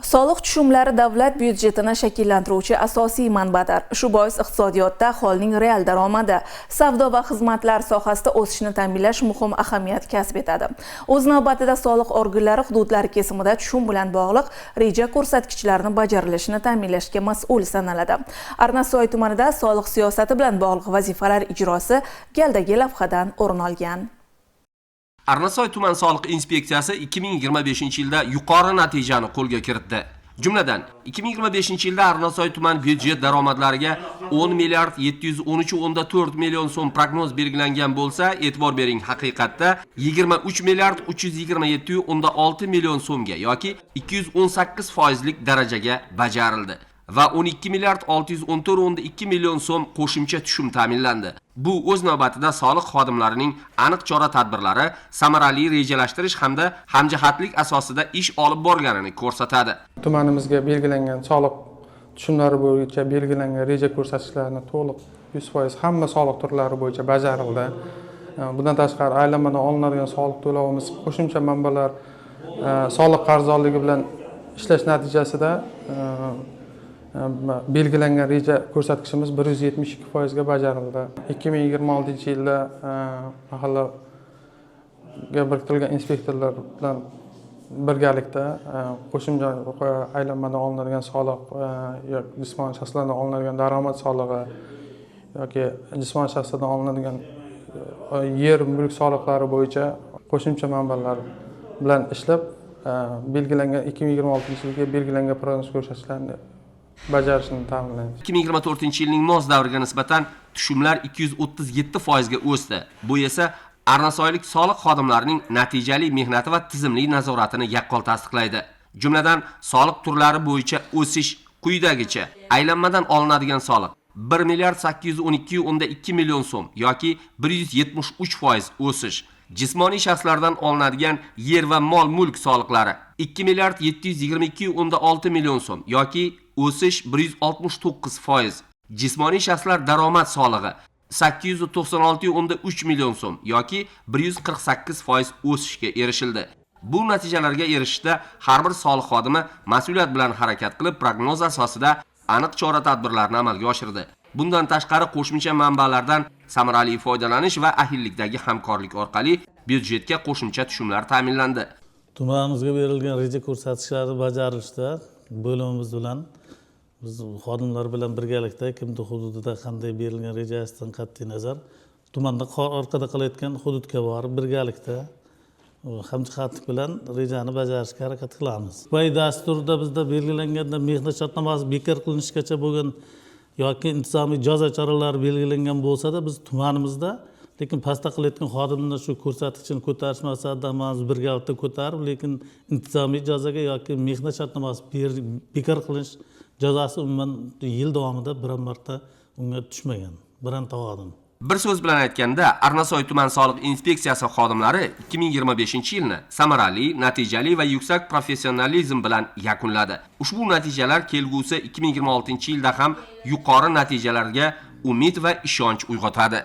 Soliq tushumlari davlat byudjetini shakllantiruvchi asosiy manbadir. Shu bois iqtisodiyotda aholining real daromadi, savdo va xizmatlar sohasida o'sishni ta'minlash muhim ahamiyat kasb etadi. O'z navbatida soliq organlari hududlar kesimida tushum bilan bog'liq reja ko'rsatkichlarini bajarilishini ta'minlashga mas'ul sanaladi. Arnasoy tumanida soliq siyosati bilan bog'liq vazifalar ijrosi galdagi lavhadan o'rin olgan. Arnasoy tuman soliq inspeksiyasi 2025-yilda yuqori natijani qo'lga kiritdi. Jumladan, 2025-yilda Arnasoy tuman byudjet daromadlariga 10 milliard 713,4 million so'm prognoz belgilangan bo'lsa, e'tibor bering, haqiqatda 23 milliard 327,6 million so'mga yoki 218 foizlik darajaga bajarildi va 12 milliard 614,2 million so'm qo'shimcha tushum ta'minlandi. Bu o'z navbatida soliq xodimlarining aniq chora-tadbirlari, samarali rejalashtirish hamda hamjihatlik asosida ish olib borganini ko'rsatadi. Tumanimizga belgilangan soliq tushumlari bo'yicha belgilangan reja ko'rsatkichlarini to'liq 100% hamma soliq turlari bo'yicha bajarildi. Bundan tashqari, aylanmadan olinadigan soliq to'lovimiz qo'shimcha manbalar, soliq qarzdorligi bilan ishlash natijasida belgilangan reja ko'rsatkichimiz 172%ga bajarildi. 2026-yilda mahallaga biriktirilgan inspektorlar bilan birgalikda qo'shimcha aylanmadan olinadigan soliq yoki jismoniy shaxslardan olinadigan daromad solig'i yoki jismoniy shaxslardan olinadigan yer mulk soliqlari bo'yicha qo'shimcha manbalar bilan ishlab, belgilangan 2026-yilga belgilangan prognoz ko'rsatkichlarni bajarishini ta'minlaymiz. 2024-yilning mos davriga nisbatan tushumlar 237% ga o'sdi. Bu esa arnasoylik soliq xodimlarining natijali mehnati va tizimli nazoratini yaqqol tasdiqlaydi. Jumladan, soliq turlari bo'yicha o'sish quyidagicha: aylanmadan olinadigan soliq 1 milliard 812,2 million so'm yoki 173% o'sish. Jismoniy shaxslardan olinadigan yer va mol mulk soliqlari 2 milliard 722,6 million so'm yoki o'sish 169%. Jismoniy shaxslar daromad solig'i 896,3 million so'm yoki 148% o'sishga erishildi. Bu natijalarga erishishda har bir soliq xodimi mas'uliyat bilan harakat qilib, prognoz asosida aniq chora-tadbirlarni amalga oshirdi. Bundan tashqari, qo'shimcha manbalardan samarali foydalanish va ahillikdagi hamkorlik orqali byudjetga qo'shimcha tushumlar ta'minlandi. Tumanimizga berilgan reja ko'rsatkichlari bajarilishda bo'limimiz bilan, biz xodimlar bilan birgalikda kimni hududida qanday berilgan rejasidan qat'iy nazar tumanda orqada qolayotgan hududga borib, birgalikda hamjihatlik bilan rejani bajarishga harakat qilamiz. Pay dasturida bizda belgilanganda mehnat shartnomasi bekor qilinishgacha bo'lgan yoki intizomiy jazo choralari belgilangan bo'lsada, biz tumanimizda lekin pastda qilayotgan xodimlar shu ko'rsatkichini ko'tarish maqsadida hammamiz birgalikda ko'tarib, lekin intizomiy jazoga yoki mehnat shartnomasi bekor qilinish jazosi umuman yil davomida biron marta unga tushmagan bironta xodim. Bir so'z bilan aytganda, Arnasoy tuman soliq inspeksiyasi xodimlari 2025-yilni samarali, natijali va yuksak professionalizm bilan yakunladi. Ushbu natijalar kelgusi 2026-yilda ham yuqori natijalarga umid va ishonch uyg'otadi.